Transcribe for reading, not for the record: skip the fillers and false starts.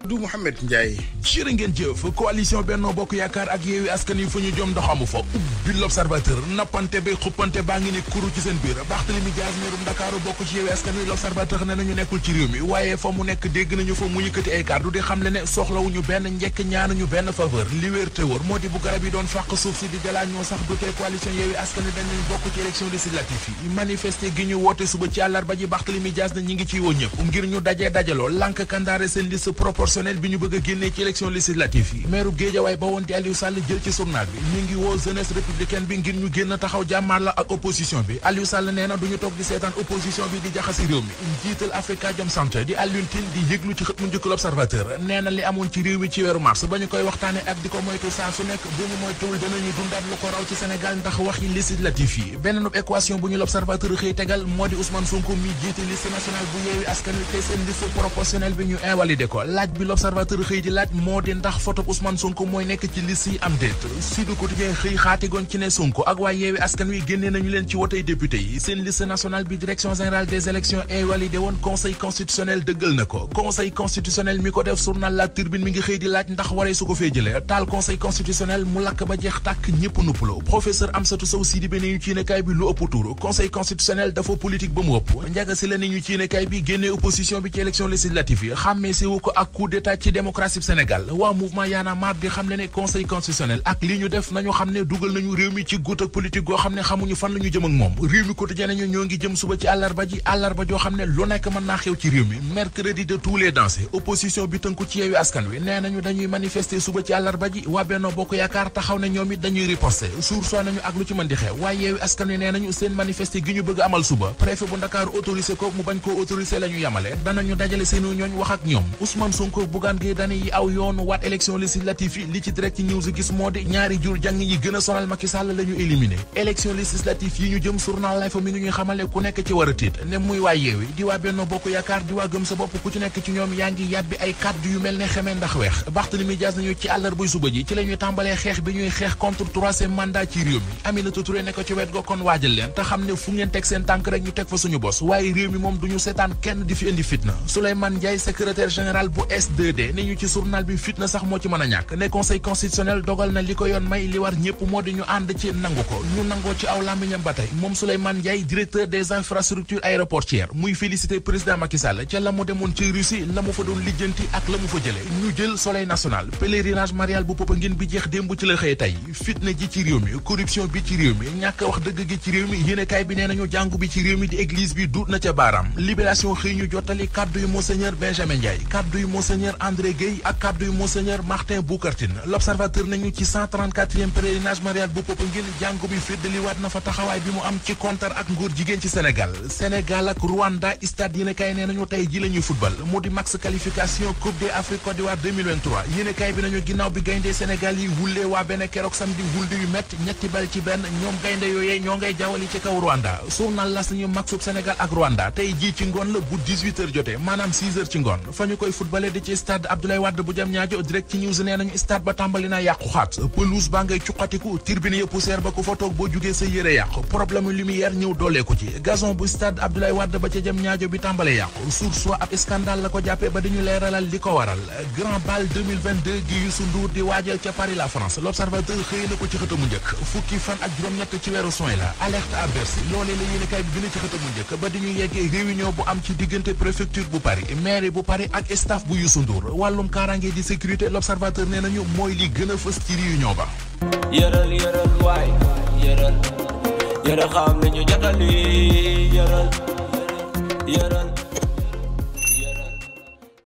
du Mouhamed Ndiaye. jërë ngeen jëf coalition Benno Bokk Yaakaar ak Yewwi Askan Wi fu ñu jëm ndox amu fa bi l'Observateur nappante ba xuppante baa ngi ne kuru ci seen biir Barthélémy Dias meerum Ndakaaru bokk ci Yewwi Askan Wi l'Observateur ne nañu nekkul ci réew mi waaye fa mu nekk dégg nañu fa mu yëkkati ay kàddu di xamle ne soxlawuñu benn njekk ñaanuñu benn faveur li wér te wóor moo di bu garab yi doon fàq suuf si di jalaa ñoo sax du tee coalition Yewwi Askan Wi dañu bokk ci élection législative yi manifester gi ñu woote suba ci àllarba ji Barthélémy Dias na ñi ngi ciy woo ñëpp ngir ñu dajaloo lànk kandaare seen liste proportionnelle bi ñu bëgg a génnee ci élection législative yi maire Guédiawaye ba woon di Aliou Sall jël ci journal bi ñu ngi woo jeunesse républicaine bi ngir ñu génn taxaw jàmmaar la ak opposition bi Aliou Sall nee na duñu toog di seetaan opposition bi di jaxasi réew mi njiital Afrikajom Center di Alioune Tine di yëglu ci xët mu njëkk l'Observateur nee na li amoon ci réew mi ci weeru mars ba ñu koy waxtaane ak di ko moytu saa su nekk bu ñu moytuwul danañu dundaat lu ko raw ci Sénégal ndax waxi législative yi beneen équation bu ñu l'Observateur xëy tegal moo di Ousmane Sonko mi jiite liste nationale bu Yewwi Askan Wi te seen liste proportionnelle bi ñu invalidé ko laaj bi l'Observateur xëy di laaj moo di ndax photo Ousmane Sonko mooy nekk ci liste yi am déet Sud Quotidien xëy xaatigoon ci ne Sonko ak waa Yewwi Askan Wi génnee nañu leen ci wotey député yi seen liste nationale bi direction générale des élections invalidé woon conseil constitutionnel dëggal na ko conseil constitutionnel mi ko def journal La Tribune mi ngi xëy di laaj ndax waree su ko fee jëlee taal conseil constitutionnel mu lakk ba jeex tàkk ñëpp nuppaloo professeur Amsatou Sow Sidibé ne ñu ci yéenekaay bi lu ëpp tuuru conseil constitutionnel dafa politique ba mu ëpp njaga si la ne ñu ci yéenekaay bi génnee opposition bi ci élection législative yi xàmmee siwu ko ak coup d'état ci démocratie Sénégal waa mouvement Y'en a marre di xam le ne conseil constitutionnel ak li ñu def nañu xam ne dugal nañu réew mi ci guut ak politique goo xam ne xamuñu fan la ñu jëm ak moom réew mi quotidien nañu ñoo ngi jëm suba ci àllarba joo xam ne lu nekk mën naa xew ci réew mi mercredi de tous les dansers opposition bi tënku ci Yewwi Askan Wi nee nañu dañuy manifester suba ci àllarba ji waa Benno Bokk Yaakaar taxaw ne ñoom it dañuy riposter sursoi nañu ak lu ci mën di xew waaye Yewwi Askan Wi nee nañu seen manifester gi ñu bëgg amal suba préfet bu Ndakaaru autorisé ko mu bañ koo autorisé la ñu yamale danañu dajale seenu ñooñ wax ak ñoom Ousmane Sonko Bougane Gueye Dany yi aw yoonu waat élection législative yi li ci direct news gis moo di ñaari jur jàng yi gën a sonal Macky Sall la ñu éliminé élection législative yi ñu jëm journal Life mi ngi ñuy xamale ku nekk ci war a tiit ne muy waa Yewwi di waa Benno Bokk Yaakaar di waa Gëm Sa Bopp ku ci nekk ci ñoom yaa ngi yàbbi ay kàddu yu mel ne xamee ndax weex Barthélémy Dias nañu ci àllarba suba ji ci la ñuy tàmbalee xeex bi ñuy xeex contre troisième mandat ci réew mi Aminata Touré ne ko ci wet go kon waajal leen te xam ne fu ngeen teg seen tànk rek ñu teg fa suñu bos waaye réew mi moom duñu seetaan kenn di fi indi fitna Souleymane Ndiaye secrétaire général bu S2D ne ñu ci journal bi fitna sax moo ci mën a ñàkk ne conseil constitutionnel dogal na li ko yoon may li war ñëpp moo di ñu ànd ci nangu ko ñu nangoo ci aw làmmiñam ba tey moom Souleymane Ndiaye directeur des infrastructures aéroportières muy félicité président Macky Sall ca la mu demoon ci Russie la mu fa doon lijjanti ak la mu fa jële ñu jël soleil national pèlerinage marial bu Popenguine bi jeex démb ci la xëy tey fitna ji ci réew mi corruption bi ci réew mi ñàkk wax dëgg gi ci réew mi yéenekaay bi nee nañu jàngu bi ci réew mi di église bi duut na ca baaraam libération xëy ñu jottali kaddu yu monseigneur Benjamin Ndiaye kaddu yu monseigneur André Gueye ak kaddu yu monseigneur Martin Boucar Tine l'observateur nañu ci 134e pèlerinage marial bu Popenguine jàngu bi féddaliwaat na fa taxawaay bi mu am ci kontar ak ngóor jigéen ci Sénégal ak Rwanda stade yéenekaay nee nañu tey ji la ñuy football mu di max qualification coupe d'Afrique Côte d'Ivoire 2023 yéenekaay bi nañu ginnaaw bi gayndee Sénégal yi wullee waa benn keroog samedi wulde yu métti ñetti bal ci benn ñoom gaynde yooyee ñoo ngay jawali ci kaw Rwanda journal las nañu maxub Sénégal ak Rwanda tey jii ci ngoon la bu 18h jotee maanaam 6h ci ngoon fa ñu koy footballé di ci stade Abdoulaye Wade bu Diamniadio direct ci news nee nañu stade ba tàmbali na yàqu xaat pelouse baa ngay cuqatiku tribune ya poussière ba ku fa toog boo jugee sa yére yàqu problème lumière ñëw dooleeku ci gazon bu stade Abdoulaye Wade ba ca Diamniadio bi tàmbale yàqu source ab scandale la ko jàppee ba dañu leeralal li ko waral grand bal 2022 gi Youssou Ndour di waajal ca Paris la France l'observateur xëy na ko ci xëtamu njëkk fukki fan ak juróom-ñett ci weeru soin la alerte à Bercy loolee la yéenekaay bi bind ci xëtamu njëkk ba dañu yeggee réunion bu am ci diggante préfecture bu Paris mairie bu Paris ak staff bu Youssou Ndour wàllum kaaraange di sécurité l'observateur nee nañu mooy li gën a fës ci réunion ba yëral waay yëral xam nañu jotali